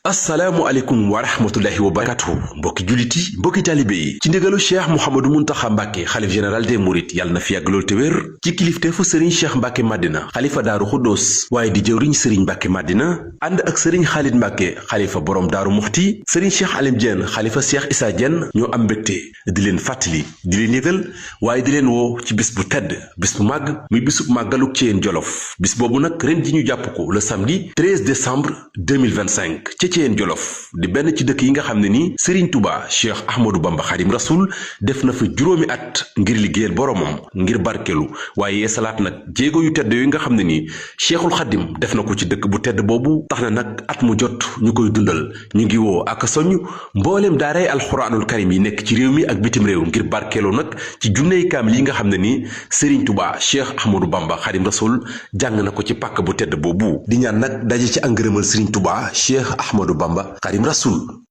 asalaamualeykum wa rahmatullahi wa barakatuhu mbokki jullit yi mbokki taalibe yi ci ndigalu cheikh Mouhamadou Mountakha Mbacké xalif général des mourides yàlla na fi yàgg lool te wér ci kilifteefu sëriñ cheikh Mbacké Madina xalifa daaru xuddoos waaye di jëwriñ sëriñ Mbacké Madina ànd ak sëriñ Xaalid Mbacké xalifa borom daaru muxti sëriñ cheikh Alim Diène xalifa cheikh Issa Diène ñoo am mbégte di leen fàttali di leen yëgal waaye di leen woo ci bis bu tedd bis bu màgg muy bisub màggaluk Ceyeen Jolof bis boobu nag ren ji ñu jàpp ko le samedi 13 décembre 2025 Ceyeen Jolof di benn ci dëkk yi nga xam ne ni Serigne Touba Cheikh Ahmadou Bamba Xadim Rasoul def na fa juróomi at ngir liggéeyal boromam ngir barkelu waaye yeesalaat nag jéego yu tedd yooyu nga xam ne ni Cheikhul Xadim def na ko ci dëkk bu tedd boobu tax na nag at mu jot ñu koy dundal ñu ngi woo ak soññ mbooleem daaray alxuraanul karim yi nekk ci réew mi ak bitim réew ngir barkeelu nag ci junney kaamil yi nga xam ne ni Serigne Touba Cheikh Ahmadou Bamba Xadim Rasoul jàng na ko ci pàkk bu tedd boobu di ñaan nag daje ci ngërëmal Serigne Touba Cheikh Ahmadou Bamba Xadim Rasoul